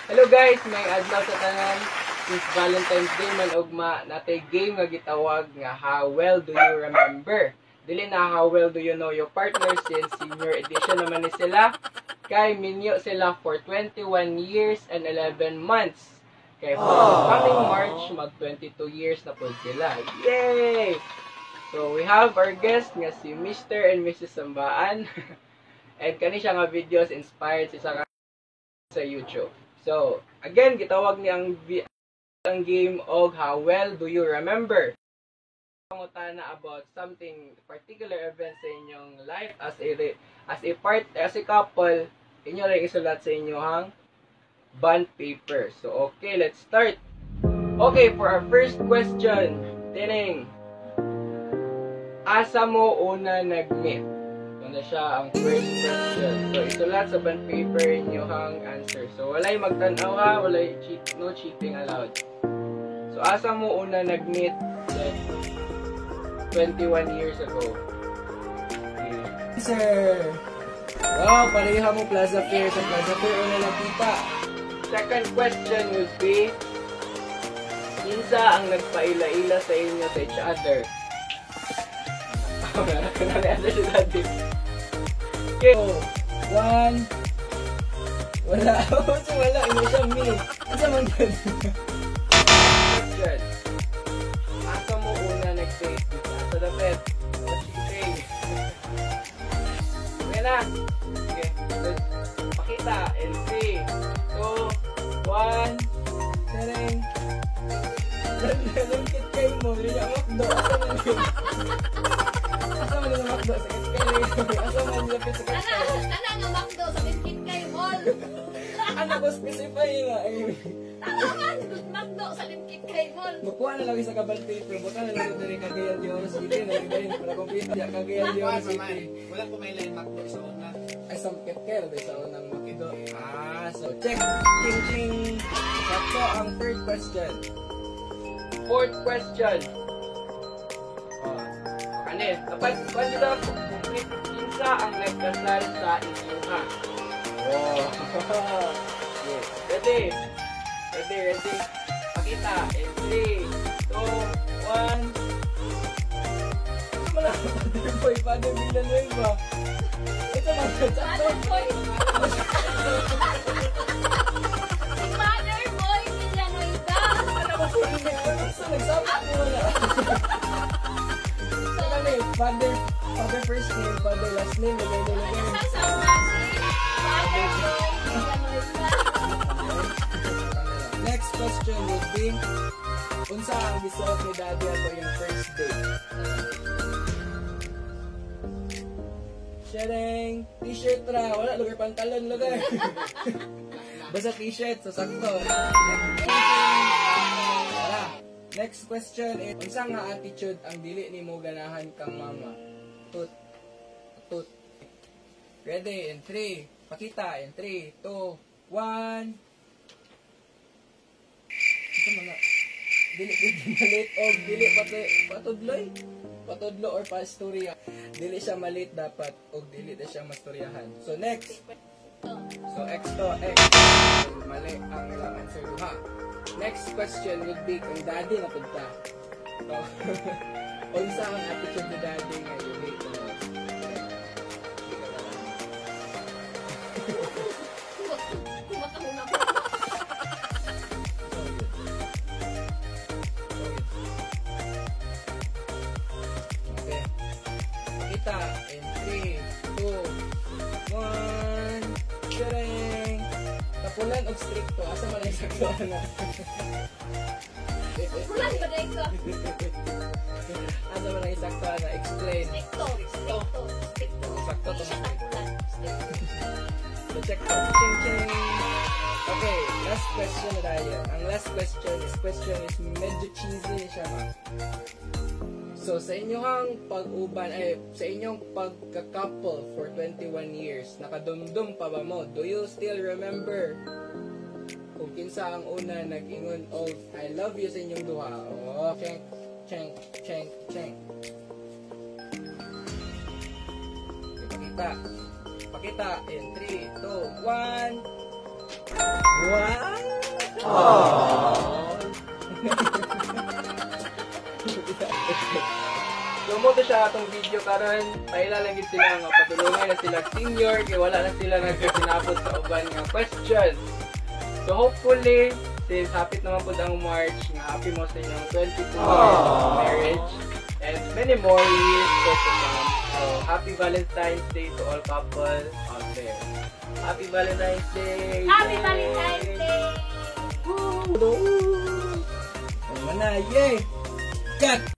Hello guys, maayong adlaw sa tanan. Since Valentine's Day man ugma, natay game nga gitawag nga "How Well Do You Remember?" Dili na "How Well Do You Know Your Partner" since senior edition naman ni sila. Kay minyo sila for 21 years and 11 months. Kay for coming March, mag 22 years na po sila. Yay! So we have our guest nga si Mr. and Mrs. Sambaan. And kani siya nga videos inspired sa YouTube. So, again, gitawag ni ang game og "How Well Do You Remember?" Pangutana about something particular event sa inyong life as a part, as a couple, inyo lang isulat sa inyong bond paper. So, okay, let's start. Okay, for our first question, tining. Asa mo una nag-meet? Ito na siya ang first question. So, isulat sa bond paper inyong answer. So, walay magtanaw ha, walay cheat, no cheating allowed. So, asa mo una nag-meet like 21 years ago? Okay. Sir! Wow, pareha mo, Plaza Fair. Sa Plaza Fair una nakita. Second question would be, kinsa ang nagpaila-ila sa inyo to each other? Answer si Daddy. Okay. Oh, one. Wala. So, wala. Ino siya, me. Asa man yun? Question. Asa mo una nag-date? Asa dapit? No cheating. Okay na. Okay. Good. Pakita. In 3, 2, 1. Sareng. Nalungkit kayo mo. Hindi niya McDo. Asa man yun? Asa man yung McDo? Sa Kitkay. Asa man lapit sa Ana, Kitkay? Ana nga McDo sa Limketkai Mall. Ano ko specify nga? Ay, Tama man, McDo sa Limketkai Mall. Makuha na lang sa kabal paper. Buta na lang diri Cagayan de Oro City. Nagdayin para complete. Ya, Cagayan de Oro Kuha pa man. City. Wala ko may line McDo sa una. Ay, sa Kitkay sa unang McDo. Ah, so check. Ching ching. Sakto ang third question. Fourth question. Oh, kani, dapat kung dito complete, kinsa ang nagkasal sa inyo ha? Oh. Okay. Ready? Ready, ready. Pakita. In 3, 2, 1. Wala, Father Boy, Father Villanueva. Ito man, sakto. Father Boy. Si Father Boy Villanueva. Ano ba po hindi? Ano sa nagsabi mo wala? Ano eh, Father, Father first name, Father last name, lagay na lagay. Nasa sa una si Father Boy Villanueva. Next question would be, unsa ang gisuot ni Daddy ato yung first date? Sharing! T-shirt ra! Wala, lugar pantalon, lugar. Basta t-shirt, so sakto. Tara. Next question is, unsa nga attitude ang dili nimo ganahan kang mama? Tut. Tut. Ready? In 3. Pakita. In 3, 2, 1. Ito mga dili pwede malit o dili pati patudloy, patudlo or pastorya. Dili siya malit dapat og dili na siya mastoryahan. So next, so X to X, mali ang ilang answer duha. Next question would be kung Daddy na pud ta. So, unsa ang attitude ni Daddy nga you hate the most? Di ka ganahan. Kumakahuna ko. So good. So good. Okay. Pakita in 3, 2, 1. Tcharing! Tapulan og strikto. Asa man ang sakto na? Kulang ba dahil ka? Asa man ang sakto na? Explain. Strikto, strikto, strikto. Sakto Hindi to. siya tapulan. Strikto. So check to. Ching ching! Okay, last question na tayo. Ang last question is medyo cheesy siya ma. So sa inyong pag-uban ay sa inyong pagka-couple for 21 years, nakadumdum pa ba mo? Do you still remember kung kinsa ang una nag-ingon og "I love you" sa inyong duha? Oh, cheng cheng cheng cheng. Okay, pakita. Pakita in 3, 2, 1. Wow! So mao to siya atong video karon. Paila lang gid sila nga padulungan na sila senior kay wala na sila nagkasinabot sa uban nga questions. So hopefully, since hapit naman pud ang March, nga happy mo sa inyong 22 years of marriage and many more years to come. So happy Valentine's Day to all couple out there. Happy Valentine's Day! Happy Valentine's Day! Woo! Ay, mana, yay! Cut!